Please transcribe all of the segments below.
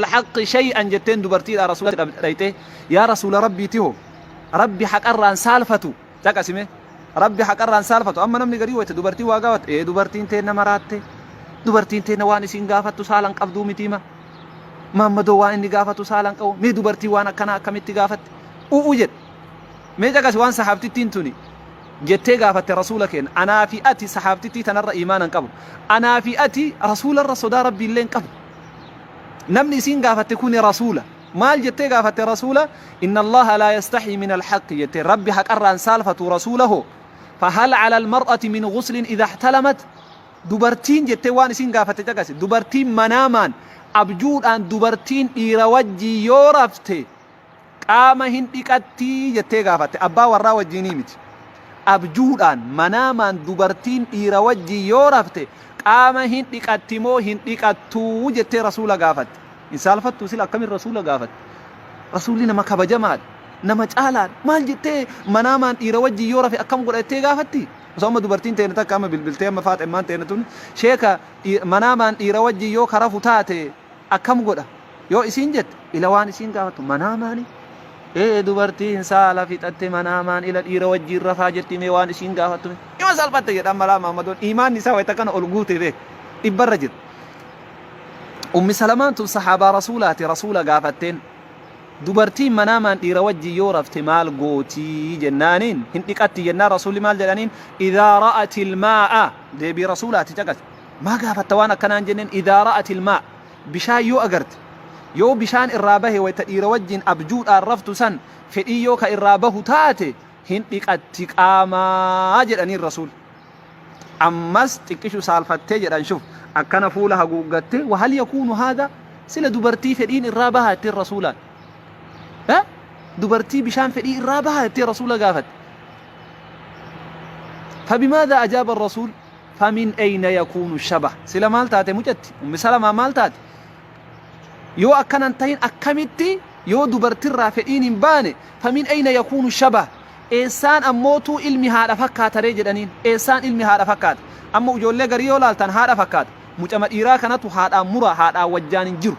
Alhaqqi shay'an jetteen dubartiidha rasuulatti dhayxee, yaa rasuula rabbiiti hoo rabbi haqarraan saalfatu? Caqasi mee, rabbi haqarraan saalfatu. Amma namni garii wayta dubartii waa gaafatu, ee dubartiin teenna maraatte, dubartiin teenna waan isiin gaafattu saalan qabduu mitiima, maammadoo waan inni gaafatu saalan qabu, mee dubartii waan akkanaa akkamitti gaafatte u'u jedhe. Mee caqasi waan sahaabtittiin tuni jettee gaafatte rasuula keenya. Anaa fi ati sahaabtittii tanarra iimaana hin qabnu, anaa fi ati rasuularra sodaa rabbiillee hin qabnu. Namni isiin gaafatte kuni rasuula. Maal jettee gaafatte rasuula? Inna Allaha laa yastaxii min alhaqqi jette. Rabbi haqarraan saalfatu rasuula hoo. Fahal cala almar'ati min guslin idha ihtalamat? Dubartiin jettee waan isiin gaafatte caqasi. Dubartiin manaamaan abjuudhaan dubartiin dhiira wajjii yoo rafte qaama hin dhiqattii jettee gaafatte. Abbaa warraa wajjiinii miti. Abjuudhaan, manaamaan dubartiin dhiira wajjiin yoo rafte qaama hin dhiqatti moo hin dhiqattuu jettee rasuula gaafatte. Hin saalfattuu sila akkamin rasuula gaafatte? Rasuulli nama kabajamaadha. Nama caalaadha. Maal jettee manaamaan dhiira wajjiin yoo rafe akkam godha jettee gaafatti? Osoo amma dubartiin teene takka amma bilbiltee, amma faaxemmaan teene tun, sheeka, manaamaan dhiira wajjiin yoo ka rafu taate akkam godha yoo isiin jette, ila waan isiin gaafattu manaamaani ee dubartiin saala fixatte manaamaan ila dhiira wajjiin rafaa jirti, mee waan isiin gaafattu mee ima salphatte jedha. Amma laa Mahammadoon iimaanni isaa wayta kana ol guute beek dhibbarra jira. Ummi Salamaan tun sahaabaa rasuulaati. Rasuula gaafatteen, dubartiin manaamaan dhiira wajjiin yoo rafte maal gootii jennaaniin, hin dhiqatti jennaan rasuulli maal jedhaniin? Idaa ra'atil maa'a, deebii rasuulaati caqas, maa gaafatta waan akkanaan jenneen, idaa ra'atil maa, bishaan yoo agarte, yoo bishaan irraa bahe, wayta dhiira wajjiin abjuudhaan raftu san fedhii yoo ka irraa bahu taate hin dhiqatti qaamaa jedhaniin rasuul. Ammas xiqqishu saalfattee jedhan, shuf, akkana fuula haguuggattee, wahal yakuunu haadha, sila dubartii fedhiin irraa bahaa jetteen rasuulaan, dubartii bishaan fedhii irraa bahaa jettee rasuula gaafatte. Fabimaadha ajaaba rasuul? Famin ayna yakuunu shabah? Sila maal taate mucatti ummi salamaa? Maal taate? Yoo akkana hin tahin akkamitti, yoo dubartirraa fedhiin hin baane, famin ayna yakuunu shabah, eessaan ammootuu ilmi haadha fakkaataree jedhaniin. Eessaan ilmi haadha fakkaata? Amma ijoollee garii yoo laaltan haadha fakkaata. Mucama dhiiraa kanatu haadhaan muraa, haadhaan wajjaan hin jiru,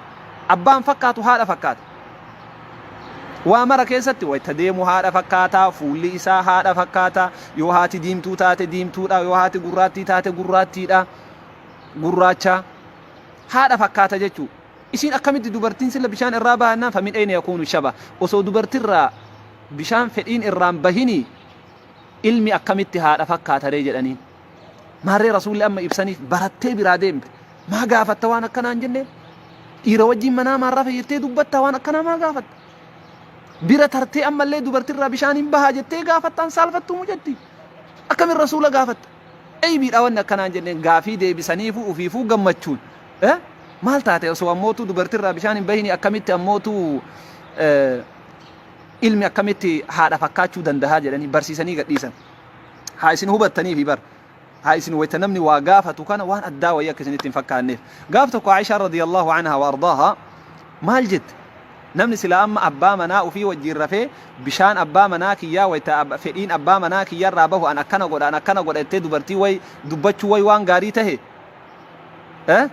abbaan fakkaatu, haadha fakkaata. Waa mara keessatti wayta deemu haadha fakkaata, fuulli isaa haadha fakkaata. Yoo haati diimtuu taate diimtuudha, yoo haati gurraattii taate gurraattiidha. Gurraacha. Haadha fakkaata jechuu. Isiin akkamitti dubartiin sila bishaan irraa bahannaan, famin ayna yakuunu shaba? Osoo dubartirraa bishaan fedhiin irraan bahinii ilmi akkamitti haadha fakkaataree jedhaniin. Maarree rasuulli amma ibsaniif barattee biraa deemte. Maa gaafatta waan akkanaa hin jenneen? Dhiira wajjin manaa maan rafe jettee dubbatta, waan akkanaa maa gaafatta? Bira tartee ammallee dubartirraa bishaan hin bahaa jettee gaafattaan saalfattuu mucatti. Akkamin rasuula gaafatta? Eybiidha wanni akkanaa hin jenneen. Gaafii deebisaniifuu ufiifuu gammachuun. Maal taate, osoo ammootuu dubartirraa bishaan hin bahini akkamitti ammootuu ilmi akkamitti haadha fakkaachuu dandahaa jedhanii barsiisanii gadhiisan. Haa isin hubattaniifi bar. Haa isin wayta namni waa gaafatu kana waan addaa wayii akka isinitti hin fakkaanneef. Gaaf tokko Aishaan radiyallahu anhaa wa ardaahaa maal jette? Namni silaa amma abbaa manaa ufii wajjiin rafee bishaan abbaa manaa kiyyaa wayta fedhiin abbaa manaa kiyyarraa bahu an akkana godha, an akkana godha jettee dubartii way dubbachuu way waan gaarii tahe eh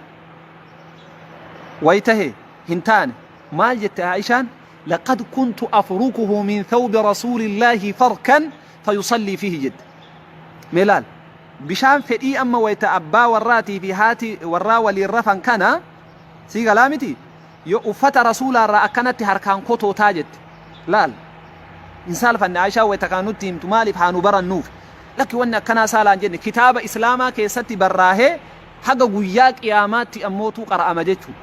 way tahe hin taane. Maal jette Aishaan? Laqad kuntu afrukuhu min thawbi rasuulillaahi farkan fayusallii fiihi jette. Mee laal. Bishaan fedhii amma wayta abbaa warraatii fi haati warraa waliin rafan kana sii galaa miti? Yoo uffata rasuulaarraa akkanatti harkaan kotootaa jette. Laal. Hin saalfanne Aishaan wayta kana nutti himtu. Maaliif? Haa nu barannuuf. Lakki, wanni akkanaa saalaan jenne kitaaba Islaamaa keessatti barraahee haga guyyaa qiyaamaatti ammootuu qara'ama jechuudha.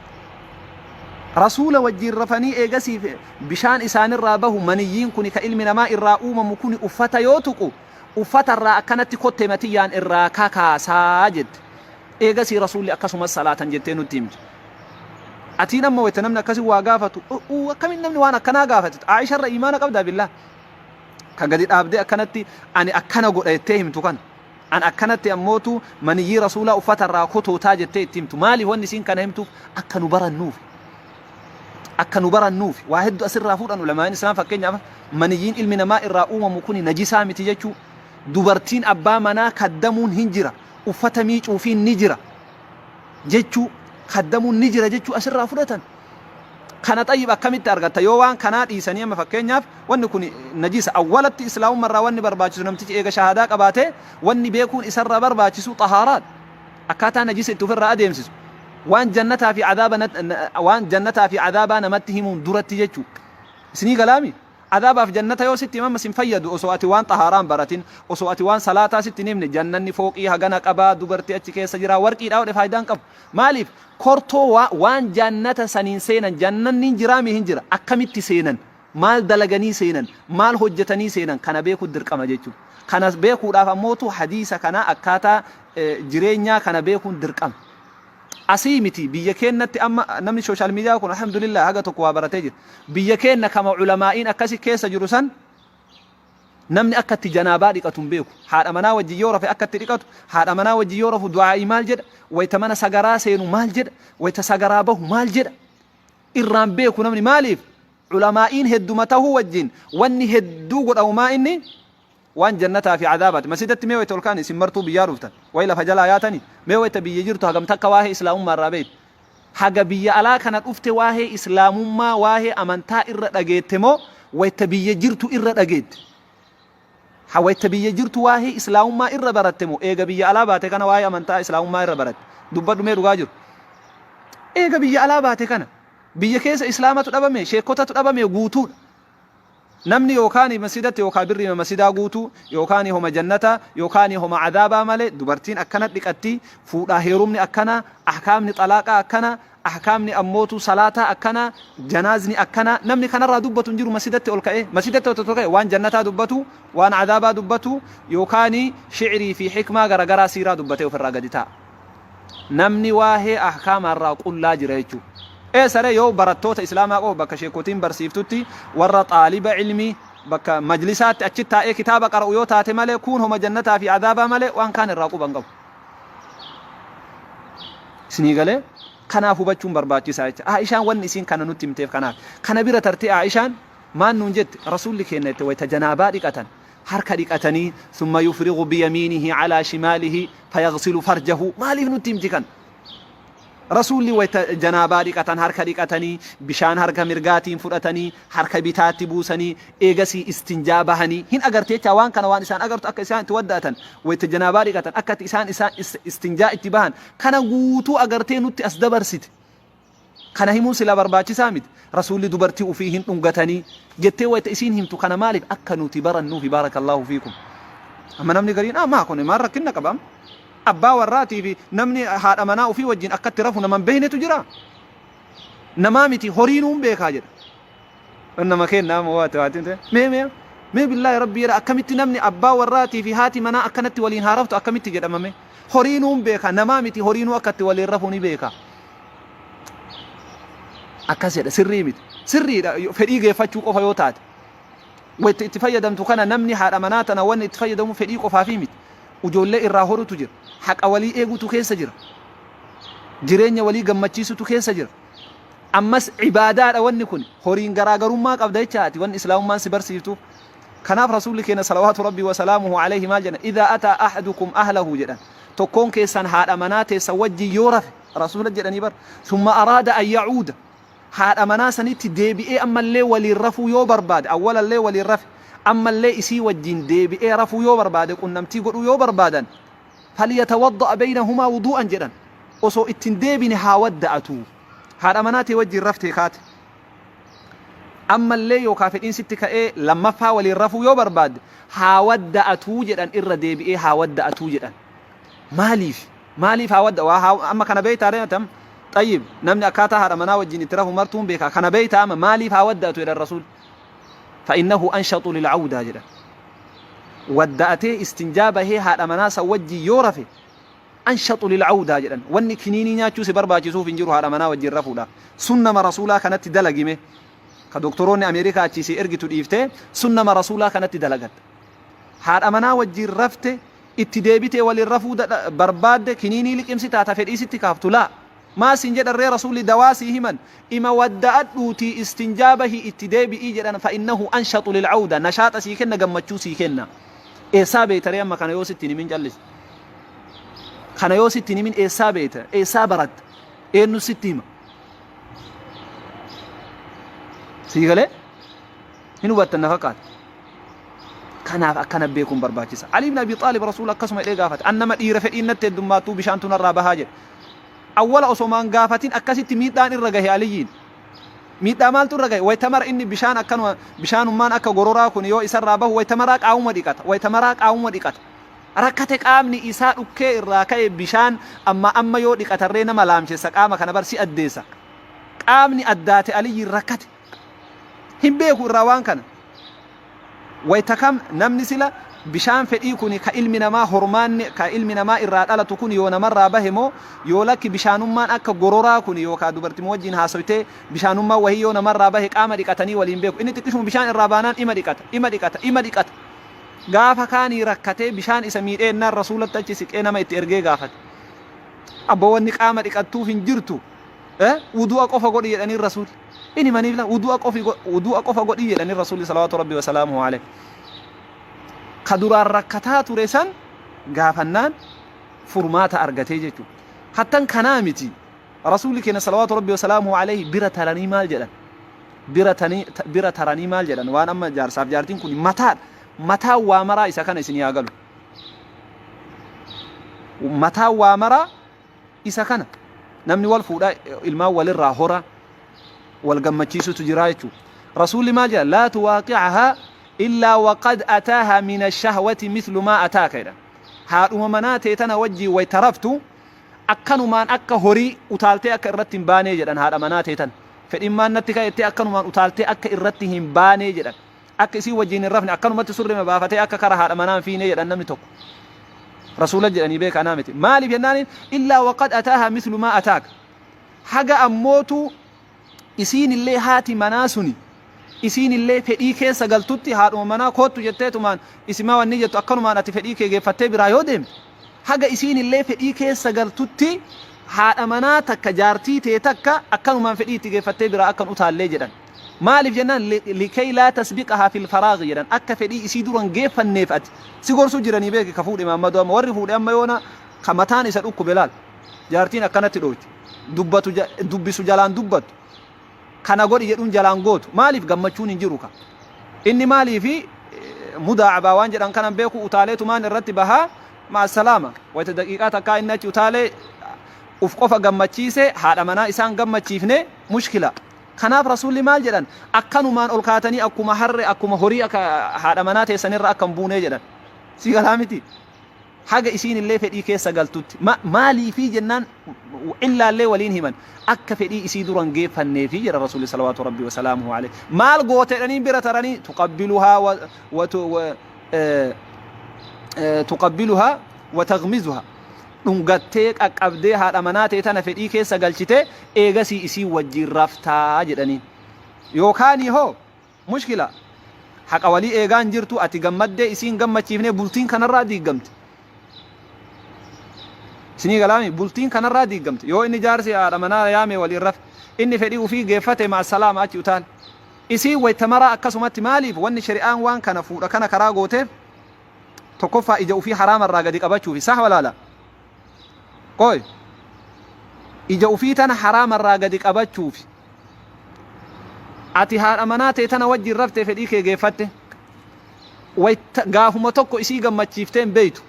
Rasuula wajjiin rafanii eegasii bishaan isaanirraa bahu, maniyyiin kuni ka ilmi namaa irraa uumamu kuni uffata yoo tuqu uffata irraa akkanatti kottee matiyyaan irraa kakaasaa jette. Eegasii rasuulli akkasumas salaatan jettee nutti himte. Atiin amma wayta namni akkasi waa gaafatu, uu akkamiin namni waan akkanaa gaafate? Aisha irra imaana qabdaa billah? Ka gadi dhaabdee akkanatti ani akkana godha jettee himtu kana. An akkanatti ammootu maniyyii rasuulaa uffata irraa kotootaa jettee itti himtu. Maaliif wanni isiin kana himtuuf? Akka nu barannuufi. Akka nu barannuufi. Waa hedduu asirraa fuudhan ulamaan islaam. Fakkeenyaaf, maniyyiin ilmi namaa irraa uumamu kuni najisaa miti jechuu. Dubartiin abbaa manaa kaddamuun hin jira. Uffata miicuufiin ni jira jechuu. Kaddamuun ni jira jechuu asirraa fudhatan. Kana xayyib akkamitti argatta yoo waan kanaa dhiisanii amma fakkeenyaaf wanni kun najisa awwalatti islaamummaa irraa wanni barbaachisu namtichi eega shahaadaa qabaatee wanni beekuun isarraa barbaachisu xahaaraadha. Akkaataa najisa itti ofirraa adeemsisu. Waan jannataa fi adaaba waan jannataa fi adaabaa namatti himuun duratti jechuu. Isinii galaami? Adaabaaf jannata yoo sitti himama sin fayyadu osoo ati waan xahaaraa hin baratin, osoo ati waan salaataa sitti hin himne jannanni fooqii hagana qaba, dubartii achi keessa jira, warqiidha hodhe faayidaan qabu. Maaliif? Kortoo waan jannata saniin seenan, jannanni hin jiraamii hin jira, akkamitti seenan, maal dalaganii seenan, maal hojjetanii seenan kana beekuu dirqama jechuudha. Kana beekuudhaaf ammootu hadiisa kana akkaataa jireenyaa kana beekuun dirqama. Asii miti biyya keennatti amma namni social media kun alhamdulillah haga tokko waa baratee jira. Biyya keenna kama ulamaa'iin akkasi keessa jiru san namni akka itti janaabaa dhiqatu hin beeku. Haadha manaa wajjin yoo rafe akka itti dhiqatu, haadha manaa wajjin yoo rafu du'aa'ii maal jedha, wayta mana sagaraa seenu maal jedha, wayta sagaraa bahu maal jedha. Irraan beeku namni maaliif? Ulamaa'iin hedduma tahuu wajjin wanni hedduu godhamu maa inni Waan jannataa fi adaabaati. Masjidatti mee wayta ol ka'an isin martuu biyyaa dhuftan. Way lafa jalaa yaatani? Mee wayta biyya jirtu hagam takka waahee islaamummaa irraa beeyta? Haga biyya alaa kana dhufte waahee islaamummaa, waahee amantaa irra dhageette moo wayta biyya jirtu irra dhageette? Ha wayta biyya jirtu waahee islaamummaa irra baratte moo eega biyya alaa baate kana waahee amantaa islaamummaa irra baratte? Dubbadhu mee dhugaa jiru. Eega biyya alaa baate kana biyya keessa islaamatu dhabame, sheekotatu dhabame guutuudha. Namni yookaani masjidatti yookaa birriima masjidaa guutuu yookaani homa jannataa yookaani homa azaabaa malee dubartiin akkana dhiqatti fuudhaa heerumni akkana ahkaamni xalaaqaa akkana ahkaamni ammootu salaataa akkana janaazni akkana namni kanarraa dubbatu hin jiru masjidatti ol ka'ee masjidatti ol ka'e waan jannataa dubbatu waan azaabaa dubbatu yookaani shi'rii fi hikmaa garagaraa siiraa dubbatee ofirraa gadi taa'a. Namni waahee ahkaamaarraa qullaa jira jechuudha. Eessa ree yoo barattoota Islaamaa qofa bakka sheekotiin barsiiftutti warra xaaliba ilmii bakka majlisaatti achi taa'ee kitaaba qara'u yoo taate malee kuun homa jannataa fi azaabaa malee waan kaan irraa quba hin qabu. Isinii galee kanaaf hubachuun barbaachisaa jecha. Aishaan wanni isiin kana nutti himteef kanaaf. Kana bira tartee Aishaan maal nuun jette rasuulli keenya jette wayta janaabaa dhiqatan harka dhiqatanii summa yufrigu biyamiinihi calaa shimaalihi fayaghsilu farjahu maaliif nutti himti kan rasuulli wayta janaabaa dhiqatan harka dhiqatanii bishaan harka mirgaatiin fudhatanii harka bitaatti buusanii eegasii istinjaa bahanii hin agarte jecha waan kana waan isaan agartu akka isaan itti wadda'atan wayta janaabaa dhiqatan akka itti isaan isaan istinjaa itti bahan kana guutuu agartee nutti as dabarsite Kana himuun silaa barbaachisaa miti. Rasuulli dubartii ufii hin dhungatanii jettee wayta isiin himtu kana maaliif akka nuti barannuufi baarakallaahu fiikum. Amma namni gariin ah maa kun maal rakkinna qaba amma. Abbaa warraatii fi namni haadha manaa ufii wajjin akkatti rafu nama hin beeknetu jira. Namaa miti horiinuu hin beekaa jedha. Nama keenna amma waati waatiin ta'e mee mee mee billaahi rabbi jedha akkamitti namni abbaa warraatii fi haati manaa akkanatti waliin haa raftu akkamitti jedhama mee horiinuu hin beeka namaa miti horiinuu akkatti waliin rafu ni beeka. Akkas jedha sirrii miti. Sirriidha fedhii geeffachuu qofa yoo taate. Wayta itti fayyadamtu kana namni haadha manaa tana wanni itti fayyadamu fedhii qofaafii miti. Ijoollee irraa horutu jira. Haqa walii eegutu keessa jira. Jireenya walii gammachiisutu keessa jira. Ammas ibaadaadha wanni kun. Horiin garaagarummaa qabda jechaati wanni islaamummaan si barsiiftuuf. Kanaaf Rasuulli keenya salawaatu rabbii wa salaamuhu alayhi maal jedhan idhaa ataa ahadukum ahlahu jedhan. Tokkoon keessan haadha manaa teessan wajjin yoo rafe Rasuula jedhanii bar summa araada an yacuuda haadha manaa sanitti deebi'ee ammallee waliin rafuu yoo barbaade awwalallee waliin rafe ammallee isii wajjin deebi'ee rafuu yoo barbaade qunnamtii godhuu yoo barbaadan falyatawadda'a baynahumaa wuduu'an jedhan osoo ittiin deebine haa wadda'atu haadha manaa tee wajjin raftee kaate ammallee yookaa fedhiin sitti ka'ee lammaffaa waliin rafuu yoo barbaadde haa wadda'atuu jedhan irra deebi'ee haa wadda'atuu jedhan maaliif Maaliif haa wadda waa haa amma kana beektaa ree atam xayyib namni akkaataa haadha manaa wajjin itti rafu martuun beekaa kana beektaa amma maaliif haa wadda'atu jedhan rasuul fa'innahu anshaxu lil'awdaa jedhan wadda'atee istinjaa bahee haadha manaa san wajjin yoo rafe anshaxu lil'awdaa jedhan wanni kiniinii nyaachuu si barbaachisuuf hin jiru haadha manaa wajjin rafuudhaaf sunnama rasuulaa kanatti dalagime ka doktoroonni Ameerikaa achii si ergitu dhiiftee sunnama rasuulaa kanatti dalagatta haadha manaa wajjin rafte Itti deebitee waliin rafuu barbaadde kiniinii liqimsitaa ta fedhii sitti kaaftu laa. Maal siin jedhan ree Rasuulli dawaa sii himan ima wadda'adhuutii istinjaa bahii itti deebi'ii jedhan fa innahu anshaxu lil'awda nashaaxa sii kenna gammachuu sii kenna. Eessaa beeyta ree amma kana yoo sitti hin himin callisi. Kana yoo sitti hin himin eessaa beeyta eessaa baratta eenyu sitti hima. Sii galee? Hin hubattan na fakkaata. Kanaaf akkana beekuun barbaachisa. Ali ibn Abi Xaalib Rasuula akkasuma jedhee gaafate. An nama dhiira fedhiin natti heddummaattuu bishaantu narraa bahaa jedhe. Awwala osomaan gaafatin akkasitti miidhaan irra gahe Aliyyiin. Miidhaa maaltu irra gahe? Wayta mara inni bishaan akkanuma bishaanummaan akka gororaa kun yoo isarraa bahu wayta maraa qaamuma dhiqata. Wayta maraa qaamuma dhiqata. Rakkate qaamni isaa dhukkee irraa ka'e bishaan amma amma yoo dhiqatarree nama laamshessa qaama kana bar si addeessa. Qaamni addaate Aliyyiin rakkate. Hin beeku irraa waan kana. Wayta kam namni sila bishaan fedhii kuni ka ilmi namaa hormaanni ka ilmi namaa irraa dhalatu kun yoo namarraa bahe moo yoo lakki bishaanummaan akka gororaa kuni yookaa dubartima wajjiin haasoytee bishaanummaan wahii yoo namarraa bahe qaama dhiqatanii waliin beeku. Inni xiqqishuma bishaan irraa baanaan ima dhiqata, ima dhiqata, ima dhiqata. Gaafa kaanii rakkatee bishaan isa miidhee ennaan Rasuulatti achi siqee nama itti ergee gaafate. Abboo wanni qaama dhiqattuuf hin jirtu. Wudu'a qofa godhi jedhaniin Rasuulli. In himaniif la wudu'a qofi wudu'a qofa godhi jedhaniin Rasuulli salawaatu Rabbi wa salaamuhu alayhi. Ka duraan rakkataa ture san gaafannaan furmaata argatee jechuudha. Hattan kanaa miti. Rasuulli keenya salawaatu Rabbi wa salaamuhu alayhi bira taranii maal jedhan? Bira tanii bira taranii maal jedhan? Waan amma jaarsaaf jaartiin kun mataadha. Mataan waa maraa isa kana isin yaa galu. Mataan waa maraa isa kana namni wal fuudha ilmaan walirraa hora wal gammachiisutu jira jechuudha. Rasuulli maal jedha laa tuwaaqi'ahaa illaa waqad ataahaa min ashahwati mithlu maa ataaka jedha. Haadhuma manaa tee tana wajjiin wayta raftu akkanumaan akka horii utaaltee akka irratti hin baanee jedhan haadha manaa tee tana. Fedhimmaan natti ka'ettee akkanumaan utaaltee akka irratti hin baanee jedhan. Akka isiin wajjiin hin rafne akkanumatti surrima baafatee akka kara haadha manaa hin fiinee jedhan namni tokko. Rasuula jedhanii beeka anaa miti. Maaliif jennaaniin illaa waqad ataahaa mislu maa ataaka. Haga ammootu isiin illee haati manaa suni isiin illee fedhii keessa galtutti haadhuma manaa koottu jetteetumaan isimaa wanni jettu akkanumaan ati fedhii kee geeffattee biraa yoo deemte haga isiin illee fedhii keessa galtutti haadha manaa takka jaartii tee takka akkanumaan fedhii itti geeffattee biraa akkan utaallee jedhan. Maaliif jennaan likay laa tasbiqahaa fil faraaghi jedhan akka fedhii isii dura hin geeffanneef ati si gorsuu jiranii beeki ka fuudhe Maammadoo amma warri fuudhe amma yoona ka mataan isa dhukkube laal jaartiin akkanatti dhoyti dubbatu dubbisu jalaan dubbattu kana godhi jedhuun jalaan gootu maaliif gammachuun hin jiru ka inni maaliifi mudaacabaa waan jedhan kanan beeku utaalee tumaan irratti bahaa maasalaama wayita daqiiqaa takkaa inni achi utaalee uf qofa gammachiise haadha manaa isaan gammachiifne mushkila Kanaaf Rasuulli maal jedhan? Akkanumaan ol kaatanii akkuma harre akkuma horii akka haadha manaa teessanirra akka hin buunee jedhan. Sii galaa miti? Haga isiin illee fedhii keessa galtutti. Ma, maaliifii jennaan illaallee waliin himan. Akka fedhii isii dura hin geeffanneefi jedha Rasuulli salawaatu Rabbii wa salaamuhu alayhi. Maal goote jedhanii bira taranii tuqabbiluhaa wa, wa, wa, eh, eh, tuqabbiluhaa wa taghmizuhaa. dhungattee qaqqabdee haadha manaa tee tana fedhii keessa galchitee eegasii isii wajjiin raftaa jedhaniin. Yookaanii hoo mushkila haqa walii eegaa hin jirtu ati gammaddee isiin gammachiifnee bultiin kanarraa diiggamte. Isinii galaami bultiin kanarraa diiggamte yoo inni jaarsi haadha manaa yaame waliin rafe inni fedhii ufii geeffate ma'asalaama achi utaale. Isiin wayta maraa akkasumatti maaliif wanni shari'aan waan kana fuudha kana karaa gooteef Tokkoffaa ija ufii haraama irraa gadi qabachuufi sah walaala? Qoy ija ufii tana haraama irraa gadi qabachuufi. Ati haadha manaa tee tana wajjin raftee fedhii kee geeffatte wayta gaafuma tokko isii gammachiiftee hin beeytu.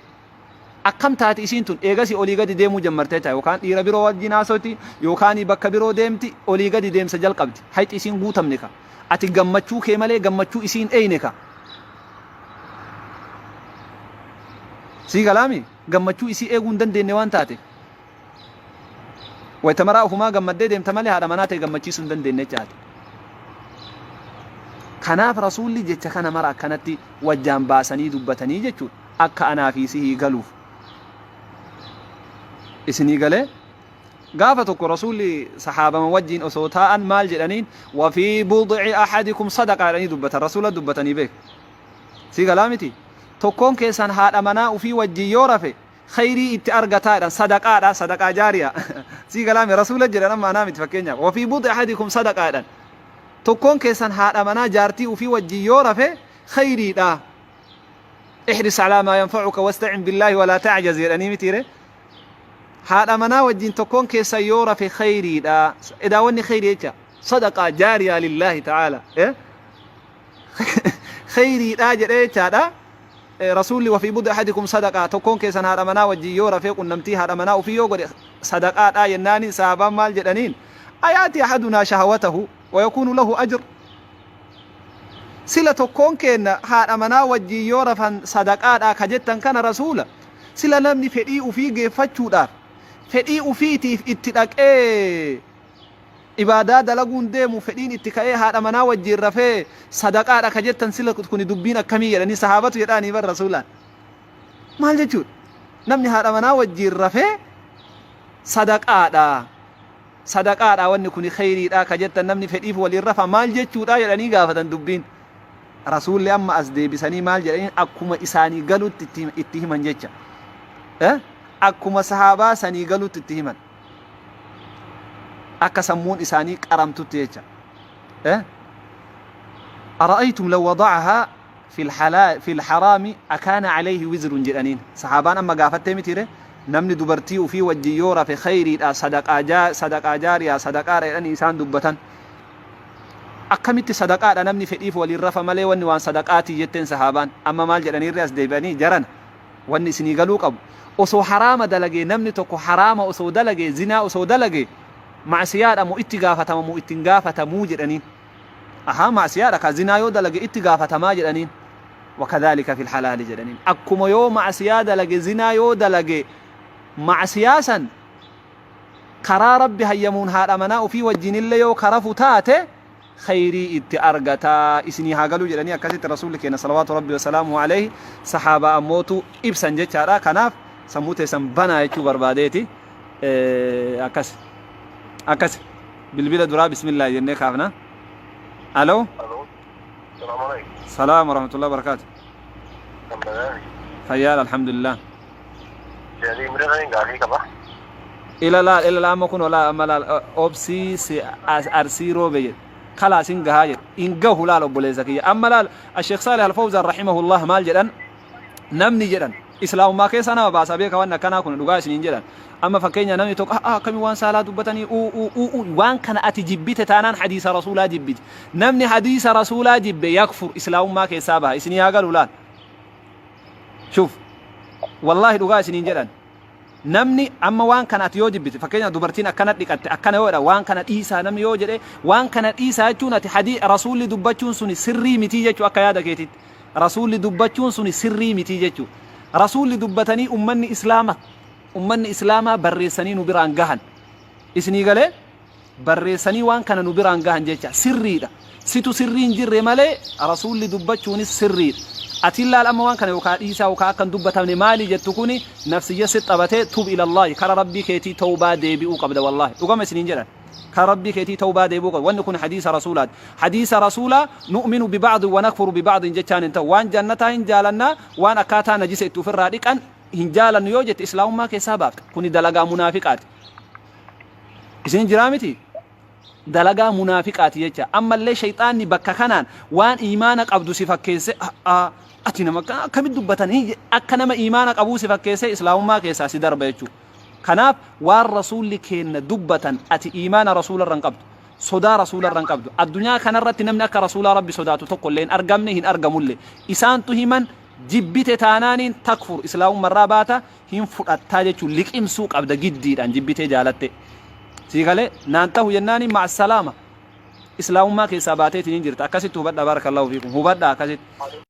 Akkam taati isiin tun eegasii olii gadi deemuu jammartee ta'a yookaan dhiira biroo wajjin haasoti yookaan bakka biroo deemti olii gadi deemsa jalqabdi. Hayxi isiin guutamne ka. Ati gammachuu kee malee gammachuu isii hin eeyne ka. Sii galaami gammachuu isii eeguu hin dandeenne waan taateef. Wayita maraa ofumaa gammaddee deemta malee haadha manaa ta'e gammachiisuu hin dandeenne jechaati. Kanaaf rasuulli jecha kana mara akkanatti wajjaan baasanii dubbatanii jechuudha. Akka anaa fi sihii galuuf. Isinii galee? Gaafa tokko Rasuulli sahaabama wajjiin osoo taa'an maal jedhaniin wa fi bud'i ahadikum sadaqa jedhanii dubbatan Rasuula dubbatanii beek. Si galaa miti? Tokkoon keessan haadha manaa ufii wajjiin yoo rafe khayrii itti argataa jedhan sadaqaadha sadaqaa jaariya. Si galaa mi Rasuula jedhan amma anaa miti fakkeenyaaf wa fi bud'i ahadikum sadaqa jedhan. Tokkoon keessan haadha manaa jaartii ufii wajjiin yoo rafe khayriidha. Ihris alaa maa yanfa'uka wasta'in billaahi walaa ta'jaz jedhanii mitiire. Haadha manaa wajjin tokkoon keessan yoo rafe khayriidha. Edaa wanni khayrii jecha. Sadaqaa jaariyaa lillaahi ta'aala. Kheyriidhaa jedhee jechaadha. Rasuulli wafii budi ahadikum sadaqaa tokkoon keessan haadha manaa wajjin yoo rafee qunnamtii haadha manaa ofii yoo godhe sadaqaadhaa jennaani sahaabaan maal jedhaniin ayaati ahadunaa shahawatahu wayakuunu lahu ajr sila tokkoon keenna haadha manaa wajjin yoo rafan sadaqaadhaa ka jettan kana rasuula sila namni fedhii ufii geeffachuudhaaf fedhii ufiitiif itti dhaqee ibaadaa dalaguun deemu fedhiin itti ka'ee haadha manaa wajjiin rafee sadaqaadha ka jettan sila kuni dubbiin akkamii jedhanii sahaabatu jedhaanii bar rasuulaan maal jechuudha namni haadha manaa wajjiin rafee sadaqaadha sadaqaadha wanni kuni kheyriidha ka jettan namni fedhiif waliin rafa maal jechuudha jedhanii gaafatan dubbiin rasuulli amma as deebisanii maal jedhanii akkuma isaanii galutti itti himan jecha akkuma sahaabaa sanii galutti itti himan akka sammuun isaanii qaramtutti jecha. Eh? Ara'aytum law wada'ahaa fil halaa fil haraami akaana alayhi wizrun jedhaniin. Sahaabaan amma gaafattee mitiire namni dubartii ufii wajjin yoo rafe khayriidha sadaqaa jaa sadaqaa jaariyaa sadaqaadha jedhanii isaan dubbatan. Akkamitti sadaqaadha namni fedhiif waliin rafa malee wanni waan sadaqaatii jetteen sahaabaan amma maal jedhaniirri as deebi'anii jarana. Wanni isinii galuu qabu, osoo haraama dalagee namni tokko haraama osoo dalagee, zinaa osoo dalagee, ma'siyaadha moo itti gaafatama moo itti hin gaafatamuu jedhaniin. Ahaa ma'siyaadha kaa zinaa yoo dalage itti gaafatamaa jedhaniin. Wakadhaalika fil halaali jedhaniin. Akkuma yoo ma'siyaa dalage zinaa yoo dalage ma'siyaa san karaa Rabbi hayyamuun haadha manaa ufii wajjinillee yoo ka rafu taate khayrii itti argata isinii haa galuu jedhanii akkasitti rasuulli keenya salawaatu rabbi wasalaamuhu alayhi sahaabaa ammootu ibsan jechaadha. Kanaaf sammuu teessan banaa jechuu barbaadeeti. Akkas akkas bilbila duraa bismillah jennee kaafna. Aloo. Salaamu alaikum. Salaam warahmatullahi wabarakaatu. Fayyaadha alhamdulillah. Jalii mirga gaafii qaba. Ila laal ila laal amma kunoo laal amma laal obsii si arsii roobe jedhe kalaas hin gahaa jedhe hin gahu laal obboleessa kiyya amma laal asheekh saalih alfawzaan rahimahullah maal jedhan namni jedhan islaamummaa keessa nama baasa beeka waan akkanaa kun dhugaa isiniin jedhan amma fakkeenya namni tokko ah akkamii waan saalaa dubbatanii uu uu uu uu waan kana ati jibbite taanaan hadiisa rasuulaa jibbite namni hadiisa rasuulaa jibbe yakfur islaamummaa keessaa baha isinii haa galu laal Shuf wallaahi dhugaa isiniin jedhan namni amma waan kana ati yoo jibbite fakkeenya dubartiin akkana dhiqatte akkana yoo jedha waan kana dhiisaa namni yoo jedhe waan kana dhiisaa jechuun ati hadii rasuulli dubbachuun suni sirrii mitii jechuu akka yaada keetitti rasuulli dubbachuun suni sirrii mitii jechuu rasuulli dubbatanii ummanni islaama ummanni islaamaa barreessanii nu biraan gahan isinii galee barreessanii waan kana nu biraan gahan jecha sirriidha. Situ sirrii hin jirre malee rasuulli dubbachuunis sirriidha. Atiin laal amma waan kana yookaa dhiisaa yookaa akka hin dubbatamne maali jettu kuni nafsiyya si taphatee tub ilallahi kara rabbii keetii tawbaa deebi'uu qabda wallaahi dhugama isiniin jedhan. Kara rabbii keetii tawbaa deebi'uu qabda wanni kun hadiisa rasuulaati. Hadiisa rasuulaa nu'minu bibacdi wa nakfuru bibacdin jechaan hin ta'u waan jannataa hin jaalannaa waan akkaataa najisa itti ofirraa dhiqan hin jaalannu yoo jette islaamummaa keessaa baafta kuni dalagaa munaafiqaati. Isin jiraa miti? Dalagaa munaafiqaati jecha. Ammallee shayxaanni bakka kanaan waan iimaana qabdu si fakkeesse ati nama akkamitti dubbatan akka nama iimaana qabuu si fakkeesse islaamummaa keessaa si darba jechuudha. Kanaaf waan rasuulli keenna dubbatan ati iimaana rasuularra hin qabdu. Sodaa rasuularra hin qabdu. Addunyaa kanarratti namni akka rasuulaa rabbi sodaatu tokko illee hin argamne hin argamullee. Isaantu himan jibbite taanaaniin takfur islaamummarraa baata hin fudhattaa jechuun liqimsuu qabda giddiidhaan jibbitee jaalattee. Sii galee naan tahu jennaani ma'assalaama islaamummaa keessaa baateetiin hin jirta akkasitti hubadhaa baarakallahu fiikum hubadhaa akkasitti.